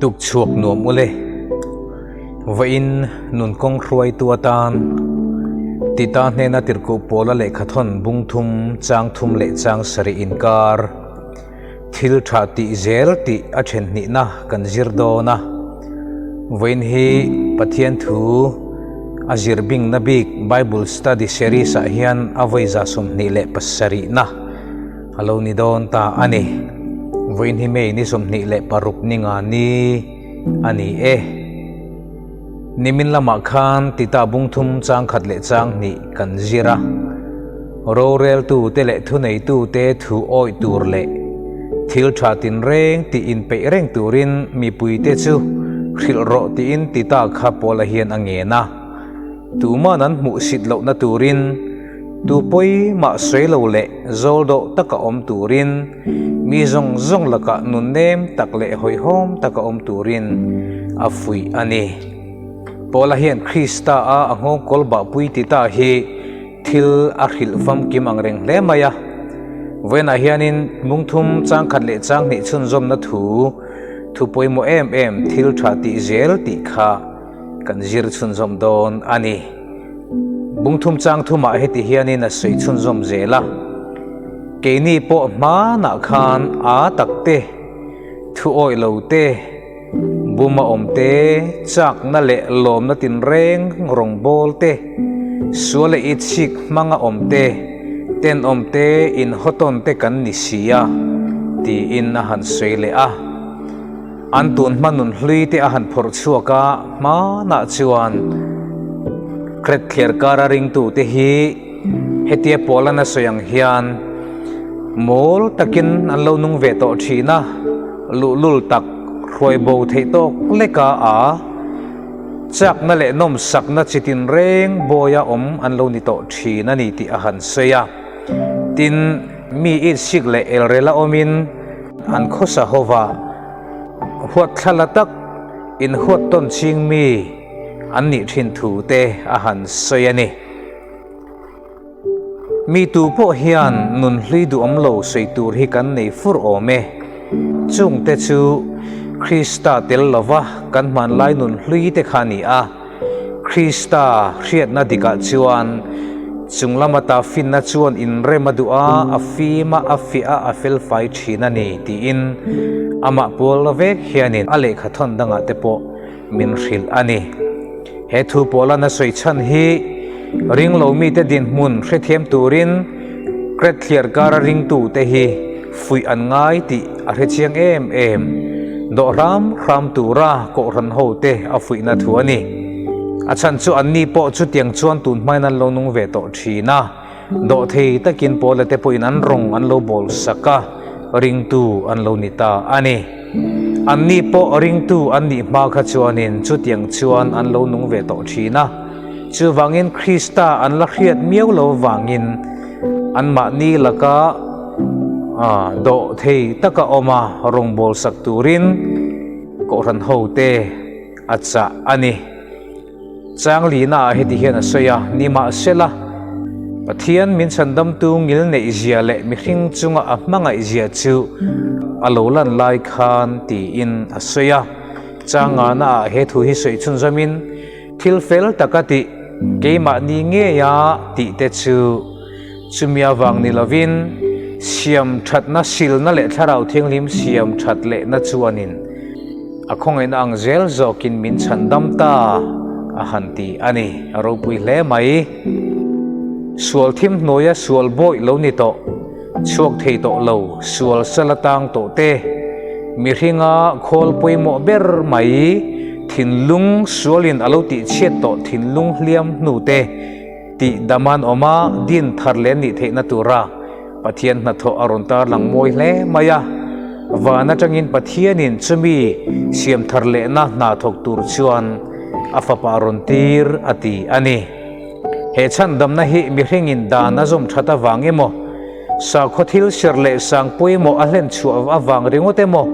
Tuk chhuak nuam ule. Vawiin nun kawng hruaitu atan Tita hnena tirhkoh pawla lehkhathawn bung thum, chang thum leh chang sarih inkar thil tha tih zel tih a then hnihna kan zir dawn a. Vawiin hi Pathian thu a zir bingna bik Bible Study Series ah hian a vawi 27 na a lo ni dawn ta a ni. Vawiin hi May ni 26 ni nga ni a ni e. Nimin lamah khan Tita bung thum chang khat leh chang hnih kan zir a. Roreltute leh thuneitute thu awih tur leh thil tha tinreng tih inpeih reng turin mipuite chu hrilh rawh tiin Tita kha Paula hian a ngen a. Tuman an hmuhsit lohna turin tu pawi mah sawi lo leh zawl dawh taka awm turin mi zawng zawng lakah nun nem tak leh hawihhawm taka awm turin a fuih a ni. Paula hian Krista a a nghawngkawl bahpui ti ta hi thil a hrilh famkim ang reng hle mai a. Vawiinah hianin mungthum changkhat leh changhnih chhunzawmna thu thu pawimawh em em thil tha tih zel tih kha kan zir chhunzawm dawn a ni. Bungthum chang thumah heti hianin a sawi chhunzawm zel a, Keini pawh hmanah khan aa tak te, thu awih lo te, buma awm te, chakna leh lawmna tinreng rawngbâwl te, sual leh itchhik hmanga awm te, tenawm te, inhawtawn te kan ni si a, tiin a han sawi leh a. An tun hma nun hlui te a han phawrh chhuak a, hmanah chuan Kret thliar kara ringtute hi hetia Paula'n a sawi ang hian mawl takin an lo nung ve tawh thin a, luhlul tak hruai bo theih tawk leka a chakna leh nawmsakna chi tinreng bawia awm an lo ni tawh thin a ni tih a han sawi a. Tin, mi itsik leh elrela awmin An khawsa hova huat thlala tak inhuat tawn ching mi an nih thin thu te a han sawi a ni. Mi tu pawh hian nun hlui duhawm lo sawi tur hi kan nei fur awm e. Chungte chu Krista tel lova kan hmanlai nun hlui te kha a ni a. Krista hriatna dikah chuan chung lama ta finna chuan inrem a duh a, a fim a, a fiah a, a felfai thin a ni tiin amah pual vek hianin a lehkha thawn dangah te pawh min hrilh a ni. He thu pawlana sawi chhan hi ringlo mite dinhmun hrethiam turin Kret thliar kara ringtute hi fuih an ngai tih a hre chiang em em. Dawh hram hram tura Kohhran hote a fuihna thu a ni. A chhan chu anni pawh chutiang chuan tun hmain an lo nung ve tawh thin a, dawh thei takin Paula te pawhin an rawng an lo bawl sak a, ringtu an lo ni ta a ni. Anni pawh ringtu an nih hma kha chuanin chutiang chuan an lo nung ve tawh thin a, chuvangin Krista an la hriat miau lo vangin anmahni laka dawh thei taka awm a rawngbâwl sak turin Kohhran hote a chah a ni. Changlina ah heti hian a sawi a, Nimahsela, Pathian min chhandamtu ngil neihzia leh mihring chunga a hmangaihzia chu a lo lan lai khan tiin a sawi a. Changana ah he thu hi sawi chhunzawmin, Thil fel taka tih keimahni ngeia tih te chu chumi avang ni lovin siam thatna silna leh thlarau thianghlim siam that lehna chuanin a khawngaihna ang zel zawkin min chhandam ta a han ti a ni. A ropui hle mai. Sual thim hnuaia sual bawih lo ni tawh, chhuak thei tawh lo, sual sal atang tawh te, mihringa khawl pawimawh ber mai, thinlung sualin a lo tihchhiat tawh thinlung hliam hnu te tih daman awm a, din thar leh nih theihna tura Pathian hnathawh a rawn tarlang mawi hle mai a. Van atangin Pathianin chumi siam thar lehna hna thawk tur chuan a fapa a rawn tir a ti a ni. He chhandamna hi mihringin dan a zawm that avang emaw, sakhaw thil serh leh sang pawimawh a hlen chhuah avang ringawt emaw,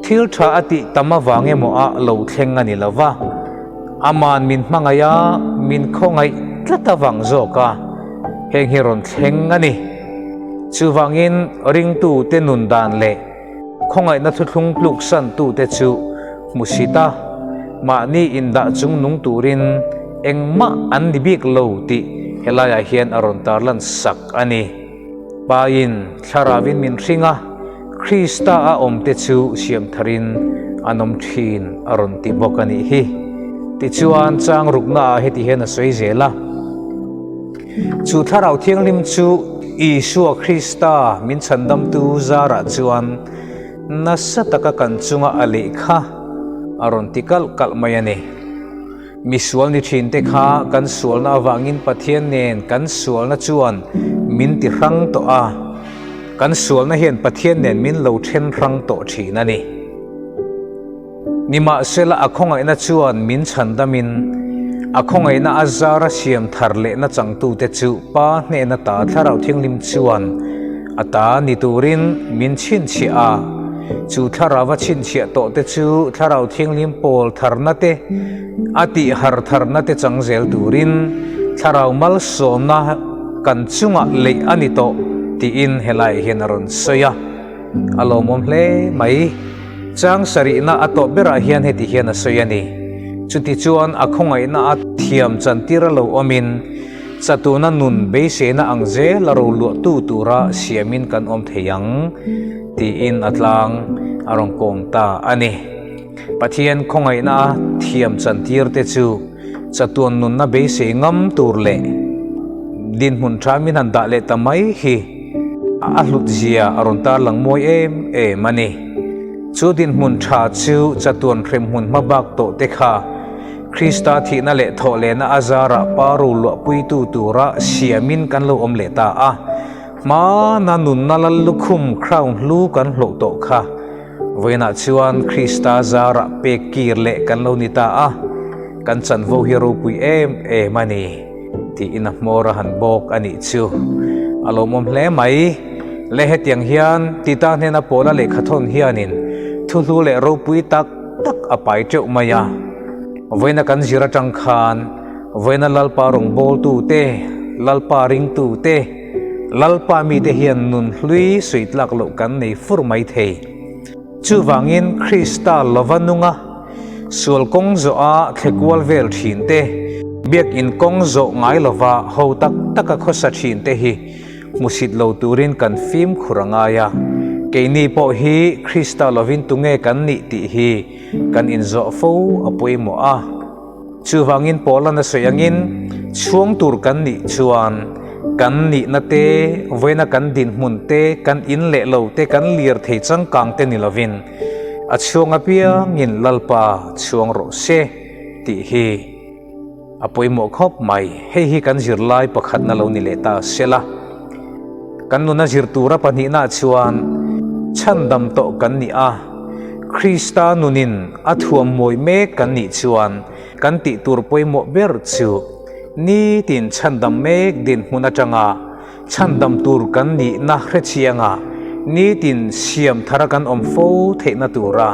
thil tha a tih tam avang emaw a lo thleng a ni lo va, Aman min hmangaih a, min khawngaih tlat avang zawk a, heng hi rawn thleng a ni. Chuvangin ringtute nun dan leh khawngaihna thuthlung tluksan tute chu. Hmusit a, mahni indah chung nung turin engmah an ni bik lo tih helaiah hian a rawn tarlan sak a ni. Pain Thlarauin min hring a, Krista a awmte chu siam tharin an awm thin a rawn ti bawk a nih hi. Tichuan, chang ruknaah heti hian a sawi zel a, Chu Thlarau Thianghlim chu Isua Krista min chhandamtu zarah chuan nasa taka kan chunga a leh kha a rawn ti kalh kalh mai a ni. Misual ni thinte kha kan sualna avangin Pathian nen kan sualna chuan min ti hrang tawh a, kan sualna hian Pathian nen min lo then hrang tawh thin a ni. Nimahsela a khawngaihna chuan min chhandamin a khawngaihna a zara siam thar lehna changtute chu Pa hnehna ta Thlarau Thianghlim chuan a ta ni turin min chhinchhiah a. Chu Thlarauva chhinchhiah tawhte chu Thlarau Thianghlim pawl tharna te, a tih har tharna te chang zel turin Thlarau malsawmna kan chungah leih a ni tawh tiin helaiah hian a rawn sawi a. A lawmawm hle mai. Chang sarihna a tawp berah hian heti hian a sawi a ni. Chutichuan a khawngaihna a thiam chantir a lo awmin chatuna nun beiseina ang zel a roluahtu tura siamin kan awm thei ang tiin a tlang a rawn kawm ta a ni. Pathian khawngaihna a thiam chantir te chu chatuan nunna beisei ngam tur leh dinhmun tha min han dah leh ta mai hi a hlut zia a rawn tarlang mawi em em a ni. Chu dinhmun tha chu chatuan hremhmun hmabak tawh te kha Krista thihna leh thawhlehna a zarah pa roluahpuitu tura siamin kan lo awm leh ta a. Hmana nunna lal lukhum crown hlu kan hlawh tawh kha vawiinah chuan Krista zarah pek kir leh kan lo ni ta a, kan chanvo hi ropui em em a ni tiin a hmawr a han bawk a nih chu. A lawmawm hle mai. Le hetiang hian Tita hnena Paula lehkhathawn hianin thuhlu leh ropui tak tak a pai teuh mai a. Vawiina kan zir atang khan vawiina Lalpa rawngbawltu te, Lalpa ringtu te, Lalpa mite hian nun hlui suih tlak loh kan nei fur mai thei. Chuvangin Krista lova nunga sual kawng zawha thle kual vel thin te, biakin kawng zawh ngai lova ho tak taka khawsa thin te hi hmusit lo turin kan fimkhur a ngai a. Keini pawh hi Krista lovin tunge kan nih tih hi kan inzawh fo a pawimawh a. Chuvangin Paula'n a sawi angin, chhuang tur kan nih chuan kan nihna te, vawiina kan dinhmun te, kan in leh lo te, kan lir thei changkang te ni lovin a chhuang apiangin Lalpa chhuang rawh se tih hi a pawimawh khawp mai. Hei hi kan zirlai pakhatna lo ni leh ta sela. Kan nuna zir tura pahnihnaah chuan chhandam tawh kan ni a, Krista nunin a thuam mawi mek kan nih chuan kan tih tur pawimawh ber chu nitin chhandam mek dinhmun atanga chhandam tur kan nihna hrechianga nitin siam thara kan awm fo theihna tura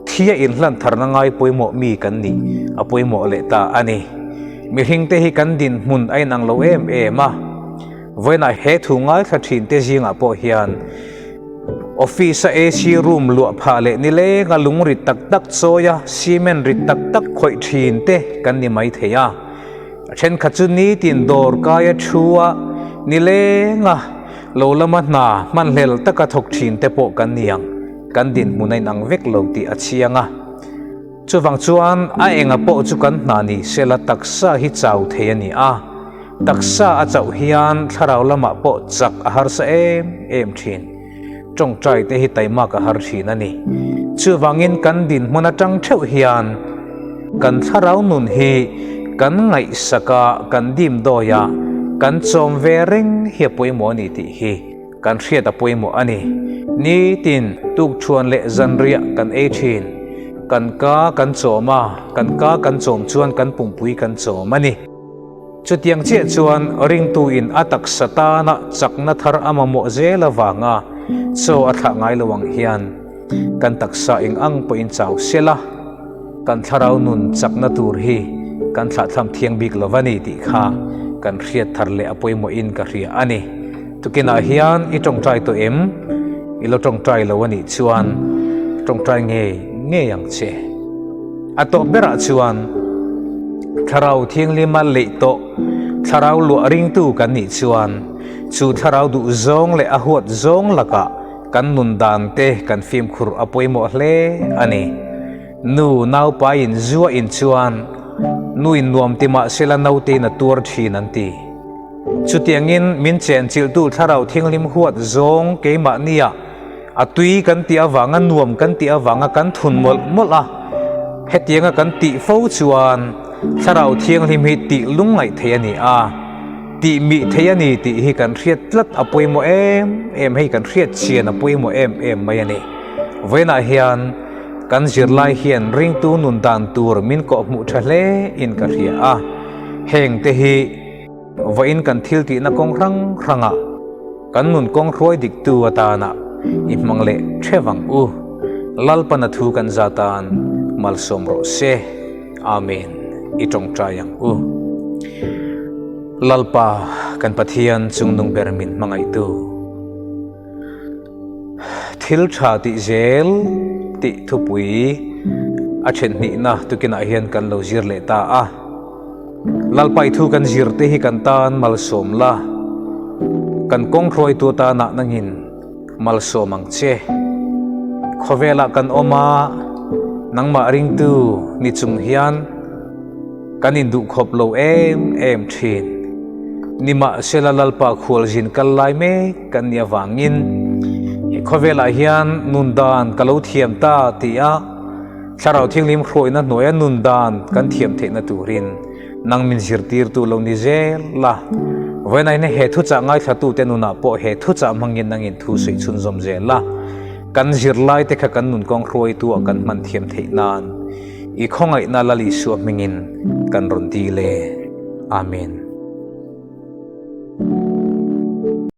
thia inhlan tharna ngai pawimawh mi kan nih a pawimawh leh ta a ni. Mihringte hi kan dinhmun a inang lo em em a, vawiinah he thu ngaithla thinte zingah pawh hian office-a AC room luah phah leh nilenga lung rit tak tak chawia cement rit tak tak khawih thinte kan ni mai thei a. A thenkhat chu nitin dawr kaia thu a nilenga lo lama hna hmanhlel taka thawk thinte pawh kan ni ang, kan dinhmun a inang vek lo tih a chiang a. Chuvang chuan a enga pawh chu kan hna ni sela taksa hi chau thei a ni a, taksa a chauh hian thlarau lamah pawh chak a harsa em em thin. Tawngtai te hi taimak a har thin a ni. Chuvangin kan dinhmun atang theuh hian kan thlarau nun hi kan ngaihsak a, kan dimdawi a, kan chawm ve reng hi a pawimawh a ni tih hi Kan hriat a pawimawh a ni. Nitin tukṭhuan leh zanriah kan ei ṭhin. Kan ka kan chawm a, kan ka kan chawm chuan kan pumpui kan chawm a ni. Chutiang chiah chuan ringtuin a taksa tana chakna thar a mamawh zel avanga chaw a thlah ngai lo ang hian kan taksa eng ang pawhin chau sela kan thlarau nun chakna tur hi kan thlahthlam thiang bik lo va ni tih kha kan hriat thar leh a pawimawhin ka hria a ni. Tukinah hian i tawngtai tawh em? I lo tawngtai lo a nih chuan tawngtai ngei ngei ang che. A tawp berah chuan Thlarau Thianghlima leih tawh Thlarau luah ringtu kan nih chuan chu Thlarau duh zawng leh a huat zawng lakah kan nun dan te kan fimkhur a pawimawh hle a ni. Nu naupaiin zua in chuan nuin nuam ti mahsela nautein a tuar thin an ti. Chutiangin min chenchilhtu Thlarau Thianghlim huat zawng keimahnia a tui kan tih avanga nuam kan tih avanga kan thun mawlh mawlh a, hetianga kan tih fo chuan Thlarau Thianghlim hi tih lungngaih thei a ni a, tih mih thei a ni tih hi kan hriat tlat a pawimawh em em, hei kan hriat chian a pawimawh em em mai a ni. Vawiinah hian kan zirlai hian ringtu nun dan tur min kawhhmuh tha hle in ka hria a, heng te hi, Vawiin kan thil tihna kawng hrang hrangah kan nun kawng hruai diktu atana i hmang leh theuh ang u. Lalpana thu kan za tan malsawm rawh se. Amen. I tawngtai ang u. Lalpa kan Pathian chungnung ber min hmangaihtu. Thil tha tih zel tih thupui a then hnihna tukinah hian kan lo zir leh ta a. Lalpai thu kan zir te hi kan tan malsawm la, kan kawng hruaitu atanah nangin malsawm ang che. Khawvelah kan awm a, nangmah ringtu ni chung hian kan induhkhawp lo em em thin. Nimahsela Lalpa khualzin kal lai mek kan nih avangin he khawvelah hian nun dan ka lo thiam ta tih a Thlarau Thianghlim hruaina hnuaia nun dan kan thiam theihna turin nang min zirtirtu lo ni zel la. Vawiin he thuchah ngaithlatute nunah pawh he thuchah hmangin nangin thu sawi chhunzawm zel la. Kan zirlaite kha kan nun kawng hruaitu ah kan hman thiam theih nan i khawngaihna Lal Isua hmingin kan rawn dil e. Amen.